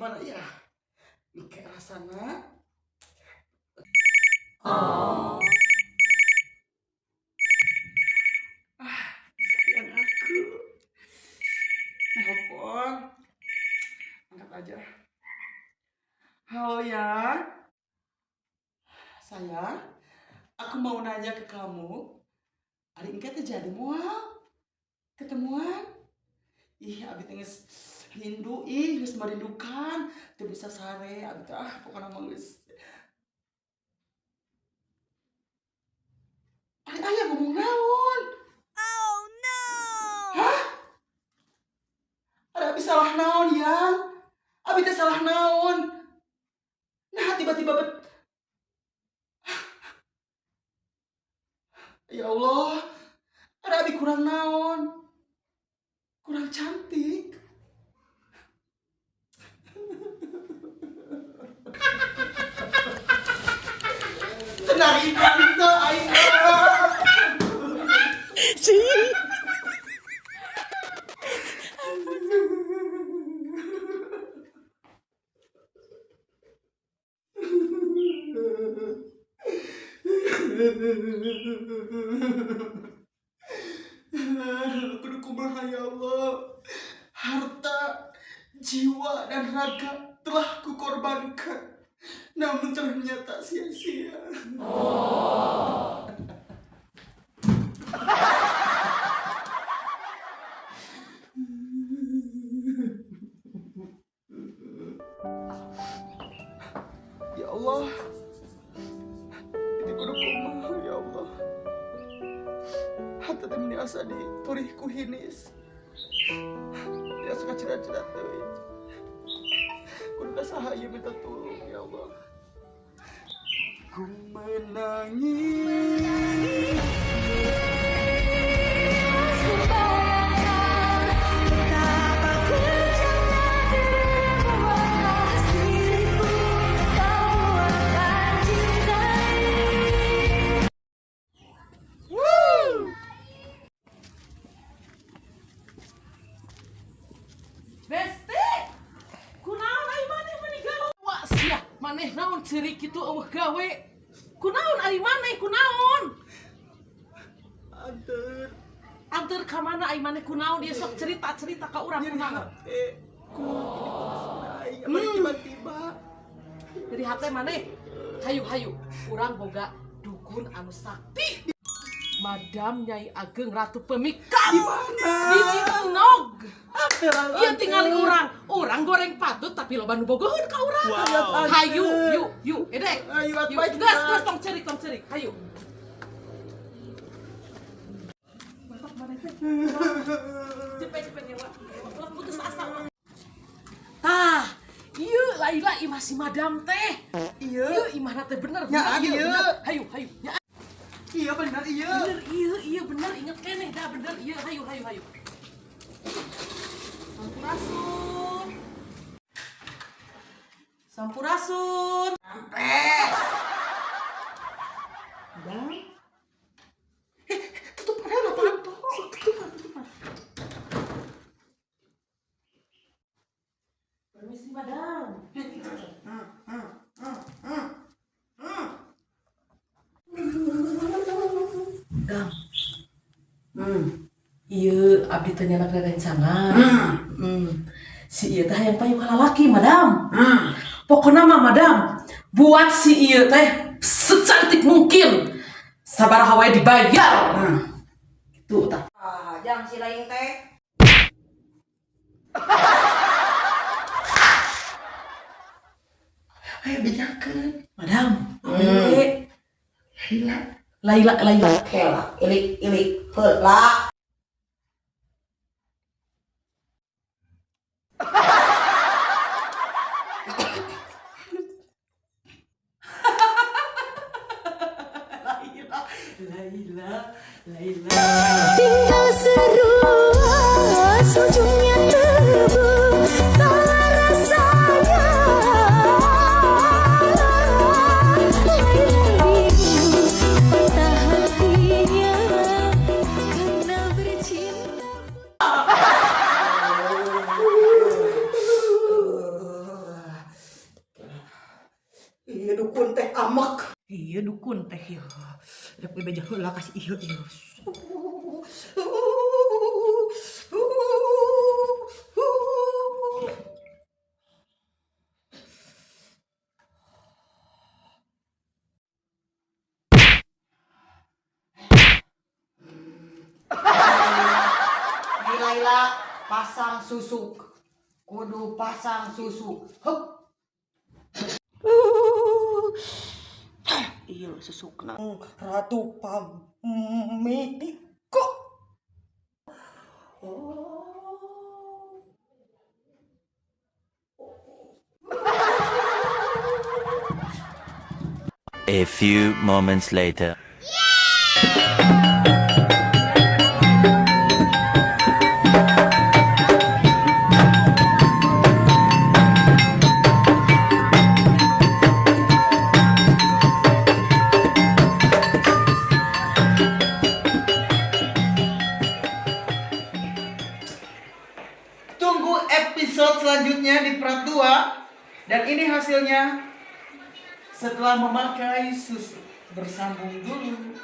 Gimana ya? Ini kayak rasana. Ah, sayang aku. Nelpon. Angkat aja. Halo ya. Sayang, aku mau nanya ke kamu. Ari engke teh jadi moal ketemuan? Ih, abi teh geus rindu, ih, geus merindukan, teu bisa sare, abi teh ah pokona mah geus. Ari aya ngomong naon? Oh no! Hah? Ari abi salah naon ya? Abi teh salah naon? Nah, tiba-tiba bet. Ya Allah, ari abi kurang naon? Kurang cantik. Tenang teu aing mah. Kudu kumaha ya Allah. Harta, jiwa, dan raga telah kukorbankan. Namun ternyata sia-sia. Ya Allah. Ini kudu kumaha ya Allah. Hati teh meni asa diturih ku hinis. Dia suka cira-cira teuing. Kudu ka saha ieu minta tulung ya Allah. Ku menangis. Betapa kejamnya dirimu atas diriku, kamu akan cintai. Besti! Kunaon ai maneh meni galau? Wah, sia, maneh naon ceurik kitu euweuh gawe? Kunaon ari maneh kunaon? Anter. Anter ka mana ai maneh kunaon dia sok cerita-cerita ka urang Nyeri kunaon? hate ku ini putus aing apa tiba-tiba. Jadi hate maneh hayu hayu urang boga dukun anu sakti. Madam Nyai Ageng Ratu Pemikat. Di mana? Di Cimenog. Anter. Iya tinggali urang, urang goreng patut tapi loba nu bogoheun ka urang. Wow. Hayu, yuk, yuk, edek. Ayo, atuh, Yuk, baik, gas, gas. Gas, tong cerik, tong cerik. Hayu. Bapak mana teh? Cepet, cepet nyewa. Ulah putus asa ulah. Tah, ieu Laila imah si madam teh. Iya. Ieu imahna teh bener, Ya, bener, iya. Bener. Hayu, hayu. Ya, Iya bener iya. bener, iya, iya bener, inget keneh dah bener, iya, hayu, hayu, hayu. Sampurasun. Sampurasun. Madam. Eh, tutup padahal apaan tuh? Tutupan, tutupan. Permisi, madam. Dam. Iya, abdi teh nyanak rerencangan. Si ieu teh hayang payu ka lalaki, madam. Pokokna mah madam, buat si ieu teh secantik mungkin. Sabaraha wae dibayar. Gitu tah. Ah, jang si lain teh. Ayo bejakeun. Madam, awewe. Laila. Laila, Laila. Kela, ilik ilik heula. Laila, Laila, Laila. Tinggal seruas ujungnya tebu tak rasanya. Laila bingung patah hatinya karena bercinta. Dukun teh ya. Rek bebeja heula ka si ieu ieu. Hai Laila, pasang susuk. Kudu pasang susuk. Hup. Iya susukna. Ratu Pamediko. Oh. A few moments later. Tunggu episode selanjutnya di part 2. Dan ini hasilnya setelah memakai susu. Bersambung dulu.